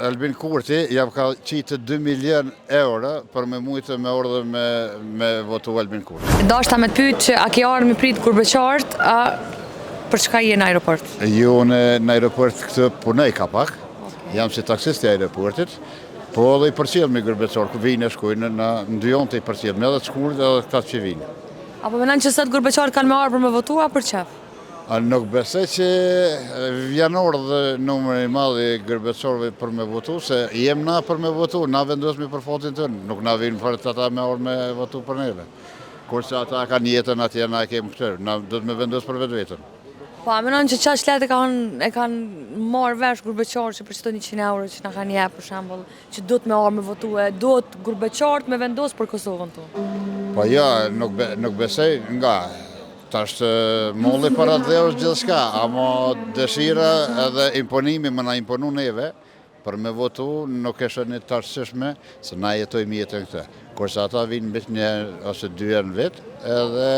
Albin Kurti jau ka qitë 2 milion euro për me mujtë me ardhë me, me votu Albin Kurti. Dashta me të pyet që a ke ardhur me prit gurbetqart, a për çka je në aeroport? Jo, unë në aeroport këtë punoj ka pak, jam si taksist i aeroportit, po edhe i përcjellmi gurbetqarët, ku vinë e shkojnë, në në dyjon të i përcjellmi, edhe të shkurt edhe këta që vinë. Apo menon që sot gurbetqarët kanë me ardhur për me votu a për qef? A nuk besoj që janë ardhë numër i madh i gurbetqarëve për me votu, se jem na për me votu, na vendosmi për fatin tonë, nuk na vinë për të ata me ardhë me votu për neve. Kurse ata kanë jetën atje, na e kemë këtë, na do të me vendos për vetë vetën. Po a menon që qaq lehtë e kanë e kanë marrë vesh gurbetqarët që për qëto 100 euro që na kanë jep për shembull, që duhet me ardhë me votu e duhet gurbetqarët me vendos për Kosovën tonë. Po jo, nuk, be, nuk besoj nga. Tash molli para dhe është gjithçka, amo dëshira edhe imponimi më na imponu neve, për me votu nuk është një të arsyeshme, se na jetojmë jetën këtë. Kurse ata vinë veç një ose dy herë në vit, edhe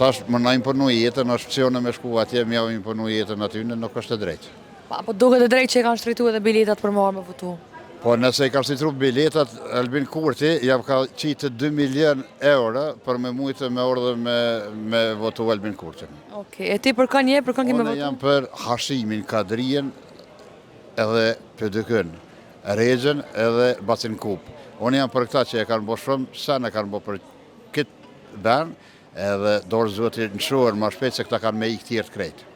tash më na imponu jetën, është opsione me shku atje, më jau imponu jetën aty, nuk është e drejtë. Po apo duket e drejtë që e kanë shtrejtu edhe biletat për me ardhë me votu? Po nëse i ka shtrejtu biletat, Albin Kurti jau ka qitë 2 milion euro për me mujtë me ardhë me, me votu Albin Kurtin. Okej, e ti për kanë je, për kanë ke me Unë votu? jam për Hashimin, Kadrijen edhe PDK-n, Rexhën edhe Bacin Kup. Unë jam për këta që e kanë bo shumë, sen e kanë bo për këtë vend, edhe dorë zoti në shuar ma shpejt se këta kanë me ikë tjertë krejt.